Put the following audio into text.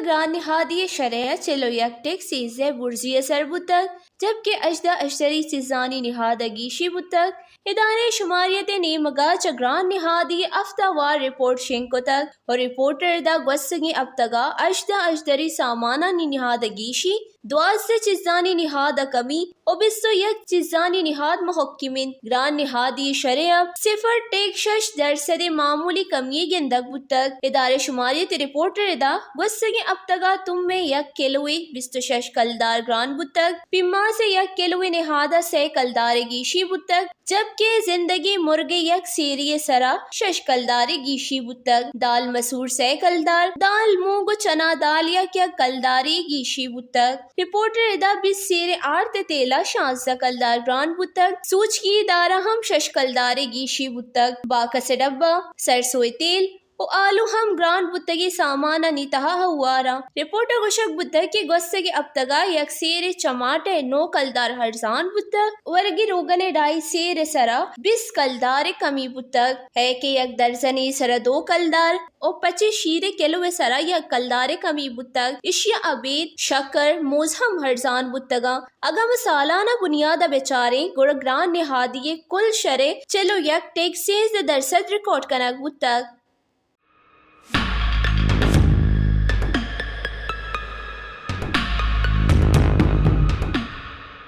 گران نہادی ءِ شرح ءَ چل ءُ یک ٹک سیزدہ برزی ءَ سر بوتگ، جبکہ ہژدہ اشتری چیزانی نہاد ءَ گیشی بوتگ۔ ادارہ شماریت ءِ نیمگ ءَ چہ گران نہادی ءِ ہفت ءَ وار رپورٹ شنگ کتگ ءُ رپورٹ ءِ ردا گوستگیں ہپتگ ءَ ہژدہ اشتری سامانانی نہاد ءَ گیشی، دوازدہ چیزانی نہاد ءَ کمی ءُ بیست ءُ یک چیزانی نہاد مہکم انت۔ گران نہادی شرح ءَ صفر ٹیک شش درسد ءِ معمولی کمی یے گندگ بوتگ۔ ادارہ شماریت ءِ رپورٹ ءِ ردا گوستگیں ہپتگ ءَ تمب ءِ یک کلو ءِ بیست ءُ شش کلدار گران بوتگ، پیماز ءِ یک کلو ءِ نہاد ءَ سئے کلدار ءِ گیشی بوتگ، جبکہ زندگیں مرگ ءِ یک سیرے ءِ سرا شش کلدارے گیشی بوتگ۔ دال مسور سئے کلدار، دال مونگ ءُ چنا دال یک یک کلدارے گیشی بوتگ۔ رپورٹ ءِ ردا بیست سیر ءِ آرت ءِ تیل ءَ شانزدہ کلدار گران بوتگ۔ سوچکی دار ءَ ہم شش کلدارے گیشی بوتگ۔ باکس ءِ ڈبہ، سرسوئے تیل، ءُ آلو ہم گران بوتگیں سامانانی تہا ہوار انت۔ رپورٹ ءَ گوشگ بوتگ کہ گوستگیں ہپتگ ءَ یک سیر ءِ چماٹ ءِ نو کلدار ارزان بوتگ، ورگی روگن ءِ ڈائی سیر ءِ سرا بیست کلدار ءِ کمی بوتگ، ہئیک ءِ یک درزنے ءِ سرا دو کلدار ءُ پچیں شیر ءِ کلو ءِ سرا یک کلدار ءِ کمی بوتگ۔ ایشی ءَ ابید شکر، موز ہم ارزان بوتگ انت۔ اگاں ما سالانہ بنیاد ءَ بچاریں، گڑا گران نہادی ءِ کل شرح ءِ چل ءُ یک ٹیک سیزدہ درسد ریکارڈ کنگ بوتگ۔